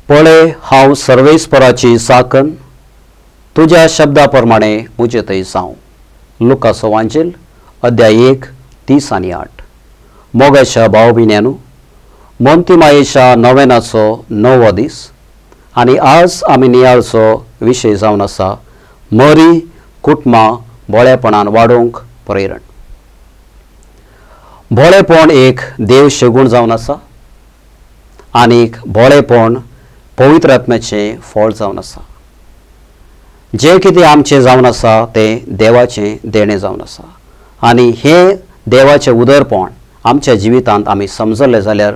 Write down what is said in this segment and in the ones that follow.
पळय हांव सर्वेस्पराची साकन, तुज्या शब्दा प्रमाणे म्हजे थंय जावं. लुकाचो वांजेल अध्याय 1 30 आनी 8. मोगाच्या भाव भयण्यानू, मोंतीमायेच्या नोवेनाचो 9वो दीस आनी आज आमी नियाळचो विशय जावन आसा मरी कुटुंबां भोळेपणान वाडोवंक प्रेरण. भोळेपण एक देव शेगूण जावन आसा आनीक भोळेपण पवित्र आत्म्याचें फळ जावन आसा. जें कितें आमचें जावन आसा तें देवाचें देणें जावन आसा आनी हें देवाचें उदरपण आमच्या जिवितांत आमी समजलें जाल्यार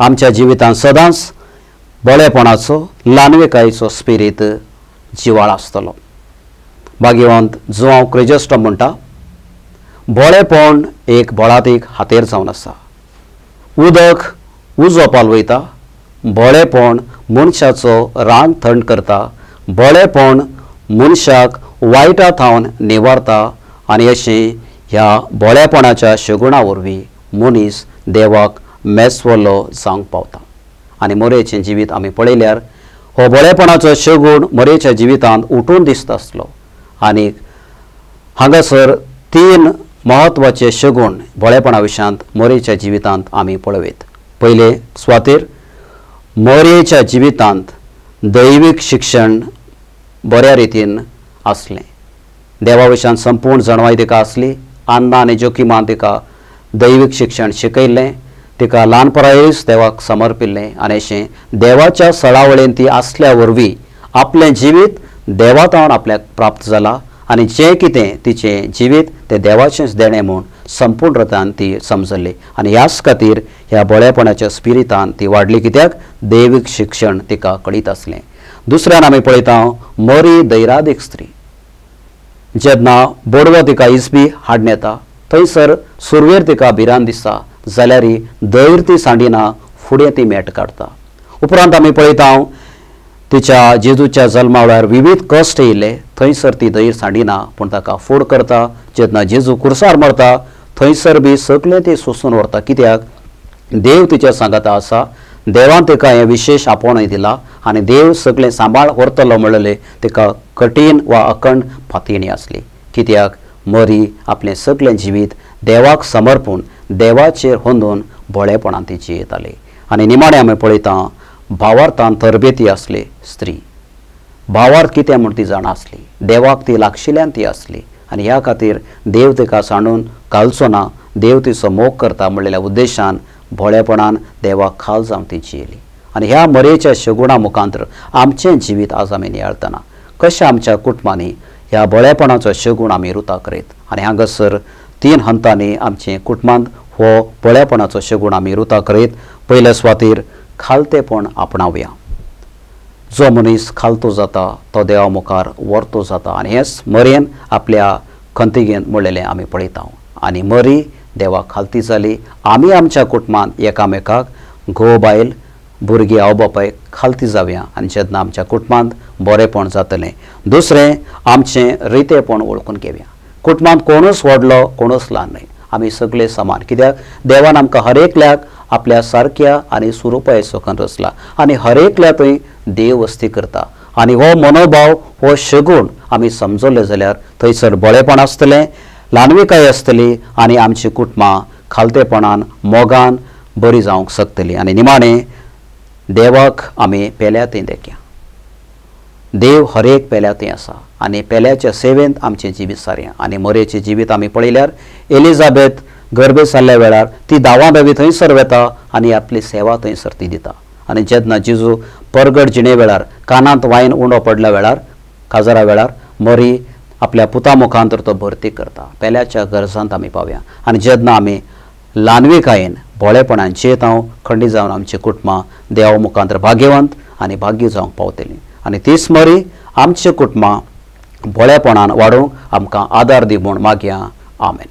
आमच्या जिवितांत सदांच भोळेपणाचो ल्हानविकायेचो स्पिरीत जिवाळ आसतलो. भाग्यवंत जुआंव क्रिजोस्टम म्हणटा, भोळेपण एक बळातीक हातेर जावन आसा. उदक उजो पालवयता, भोळेपण मनशाचो रान थंड करता, भोळेपण मनशाक वायटा थावन निवारता आनी अशें ह्या भोळेपणाच्या शगुणा वरवीं मनीस देवाक मेसवलो जावंक पावता. आनी मोरेचें जिवीत आमी पळयल्यार हो भोळेपणाचो शगूण मोरेच्या जिवितांत उठून दिसता आसलो. आनी हांगासर 3 म्हत्वाचे शगूण भोळेपणा विशयांत मोरेच्या जिवितांत आमी पळोवयत. पयले सुवातेर मोरेच्या जिवितांत दैवीक शिक्षण बऱ्या रितीन आसलें. देवा विशयांत संपूर्ण जाणवाय तिका आसली. अन्ना आनी जोखिमान तिका दैवीक शिक्षण शिकयल्लें, तिका ल्हान पिरायेरूच देवाक समर्पिल्लें आनी अशें देवाच्या सळावळेन ती आसल्या वरवीं आपलें जिवीत देवा थावन आपल्याक प्राप्त जाला आनी जें कितें तिचें जिवीत तें देवाचेंच देणें म्हूण संपूर्णतान ती समजली आनी ह्याच खातीर ह्या भोळेपणाच्या स्पिरितान ती वाडली, कित्याक दैवीक शिक्षण तिका कळीत आसलें. दुसऱ्यान आमी पळयता मरी दैरादीक स्त्री जेन्ना बोडवो तिका इसबी हाडून येता थंयसर सुरवेर तिका भिरांत दिसता जाल्यार धैर्य ती सांडिना, फुडें ती मेट काडटा. उपरांत आमी पळयता तिच्या जेजूच्या जल्मा वेळार विविध कश्ट येयले, थंयसर ती धैर्य सांडिना पूण ताका फोड करता. जेन्ना जेजू कुर्सार मरता थंयसर बी सगळें ती सोंसून व्हरता, कित्याक देव तिच्या सांगाता आसा. देवान तिका हें विशेश आपोवणें दिलां आनी देव सगळें सांबाळ व्हरतलो म्हणलें तिका कठीण वा अखंड फातीणी आसली, कित्याक मरी आपलें सगळें जिवीत देवाक समर्पून देवाचेर होंदून भोळेपणान ती जियेताली. आनी निमाणें आमी पळयता भावार्थान तरबेती आसली स्त्री. भावार्थ कितें म्हूण ती जाणा आसली, देवाक ती लागशिल्ल्यान ती आसली आनी ह्या खातीर देव तिका सांडून घालचो ना, देव तिचो मोग करता म्हणलेल्या उद्देशान भोळेपणान देवाक खाल जावन ती जियेली. आनी ह्या मरेच्या शगुणा मुखांतर आमचें जिवीत आज आमी नियाळतना कशें आमच्या कुटुंबांनी ह्या भोळेपणाचो शगूण आमी रुता करीत आनी हांगासर 3 हंतांनी आमचें कुटुंबांत हो भोळेपणाचो शगूण आमी रुता करीत. पयले सुवातेर खालतेपण आपणावया. जो मनीस खालतो जाता तो देवा मुखार व्हरतो जाता आनी हेंच मरेन आपल्या खंतिगेन म्हणलेलें आमी पळयता. आनी मरी देवाक खालती जाली. आमी आमच्या कुटुंबांत एकामेकाक घोव बायल भुरगीं आवय बापायक खालती जावया आनी जेन्ना आमच्या कुटुंबांत बरेंपण जातलें. दुसरें, आमचें रितेपण वळखून घेवया. कुटुंबांत कोणूच व्हडलो कोणूच ल्हान न्हय, आमी सगळे समान, कित्याक देवान आमकां हर एकल्याक आपल्या सारक्या आनी स्वरुपाय सकन रचला आनी हर एकल्या थंय देव वस्ती करता. आनी हो मनोभाव हो शगूण आमी समजले जाल्यार थंयसर बळेपण आसतलें, ल्हानविकाय आसतली आनी आमची कुटुंबां खालतेपणान मोगान बरी जावंक शकतली. आनी निमाणें देवाक आमी पेल्या थंय देखया. देव हर एक पेल्या थंय आसा आनी पेल्याच्या सेवेंत आमचें जिवीत सारया. आनी मोरेचें जिवीत आमी पळयल्यार एलिझाबेथ गर्भे जाल्ल्या वेळार ती धांवा धांवी थंयसर वता आनी आपली सेवा थंयसर ती दिता. आनी जेन्ना जेजू परगट जिणे वेळार कानांत वायन उंडो पडल्या वेळार काजारा वेळार मरी आपल्या पुता मुखांतर तो भरती करता. पेल्याच्या गरजांत आमी पावया आनी जेन्ना आमी ल्हानविकायेन भोळेपणान जियेता खंडीत जावन आमची कुटुंबां देवा मुखांतर भाग्यवंत आनी भाग्य जावंक पावतलीं. आनी तीच मरी आमची कुटुंबां भोळेपणान वाडोवंक आमकां आदार दी म्हूण मागया. आमेन.